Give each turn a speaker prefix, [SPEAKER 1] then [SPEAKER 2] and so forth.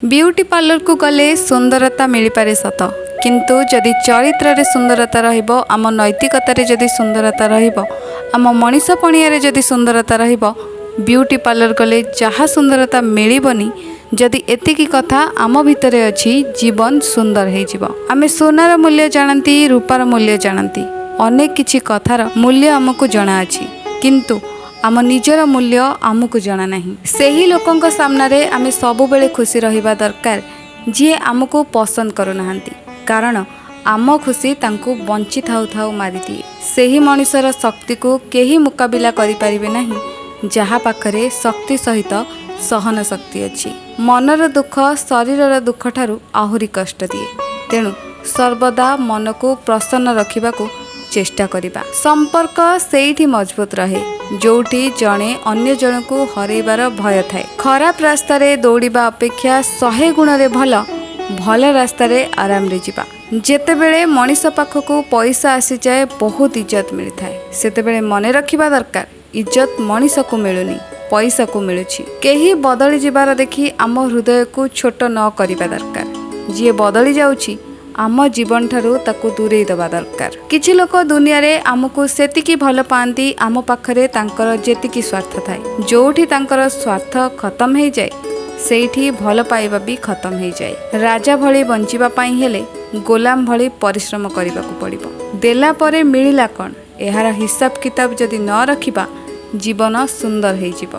[SPEAKER 1] Beauty ପାର୍ଲରକୁ ଗଲେ ସୁନ୍ଦରତା ମିଳିପାରେ ସତ, କିନ୍ତୁ ଯଦି ଚରିତ୍ରରେ ସୁନ୍ଦରତା ରହିବ, ଆମ ନୈତିକତାରେ ଯଦି ସୁନ୍ଦରତା ରହିବ, ଆମ ମଣିଷ ପଣିଆରେ ଯଦି ସୁନ୍ଦରତା ରହିବ, ବିୟୁଟି ପାର୍ଲର ଗଲେ ଯାହା ସୁନ୍ଦରତା ମିଳିବନି। ଯଦି ଏତିକି କଥା ଆମ ଭିତରେ ଅଛି, ଜୀବନ ସୁନ୍ଦର ହେଇଯିବ। ଆମେ ସୁନାର ମୂଲ୍ୟ ଜାଣନ୍ତି, ରୂପାର ମୂଲ୍ୟ ଜାଣନ୍ତି, ଅନେକ କିଛି କଥାର ମୂଲ୍ୟ ଆମକୁ ଜଣାଅଛି, କିନ୍ତୁ ଆମ ନିଜର ମୂଲ୍ୟ ଆମକୁ ଜଣା ନାହିଁ। ସେହି ଲୋକଙ୍କ ସାମ୍ନାରେ ଆମେ ସବୁବେଳେ ଖୁସି ରହିବା ଦରକାର ଯିଏ ଆମକୁ ପସନ୍ଦ କରୁନାହାନ୍ତି, କାରଣ ଆମ ଖୁସି ତାଙ୍କୁ ବଞ୍ଚି ଥାଉ ଥାଉ ମାରିଦିଏ। ସେହି ମଣିଷର ଶକ୍ତିକୁ କେହି ମୁକାବିଲା କରିପାରିବେ ନାହିଁ ଯାହା ପାଖରେ ଶକ୍ତି ସହିତ ସହନ ଶକ୍ତି ଅଛି। ମନର ଦୁଃଖ ଶରୀରର ଦୁଃଖଠାରୁ ଆହୁରି କଷ୍ଟ ଦିଏ, ତେଣୁ ସର୍ବଦା ମନକୁ ପ୍ରସନ୍ନ ରଖିବାକୁ ଚେଷ୍ଟା କରିବା। ସମ୍ପର୍କ ସେଇଠି ମଜବୁତ ରହେ ଯୋଉଠି ଜଣେ ଅନ୍ୟ ଜଣକୁ ହରେଇବାର ଭୟ ଥାଏ। ଖରାପ ରାସ୍ତାରେ ଦୌଡ଼ିବା ଅପେକ୍ଷା 100 ଗୁଣରେ ଭଲ ଭଲ ରାସ୍ତାରେ ଆରାମରେ ଯିବା। ଯେତେବେଳେ ମଣିଷ ପାଖକୁ ପଇସା ଆସିଯାଏ, ବହୁତ ଇଜ୍ଜତ ମିଳିଥାଏ, ସେତେବେଳେ ମନେ ରଖିବା ଦରକାର ଇଜ୍ଜତ ମଣିଷକୁ ମିଳୁନି, ପଇସାକୁ ମିଳୁଛି। କେହି ବଦଳି ଯିବାର ଦେଖି ଆମ ହୃଦୟକୁ ଛୋଟ ନ କରିବା ଦରକାର। ଯିଏ ବଦଳି ଯାଉଛି, ଆମ ଜୀବନଠାରୁ ତାକୁ ଦୂରେଇ ଦେବା ଦରକାର। କିଛି ଲୋକ ଦୁନିଆରେ ଆମକୁ ସେତିକି ଭଲ ପାଆନ୍ତି ଆମ ପାଖରେ ତାଙ୍କର ଯେତିକି ସ୍ୱାର୍ଥ ଥାଏ। ଯୋଉଠି ତାଙ୍କର ସ୍ୱାର୍ଥ ଖତମ ହେଇଯାଏ, ସେଇଠି ଭଲ ପାଇବା ବି ଖତମ ହେଇଯାଏ। ରାଜା ଭଳି ବଞ୍ଚିବା ପାଇଁ ହେଲେ ଗୋଲାମ ଭଳି ପରିଶ୍ରମ କରିବାକୁ ପଡ଼ିବ। ଦେଲା ପରେ ମିଳିଲା କ'ଣ, ଏହାର ହିସାବ କିତାବ ଯଦି ନ ରଖିବା, ଜୀବନ ସୁନ୍ଦର ହେଇଯିବ।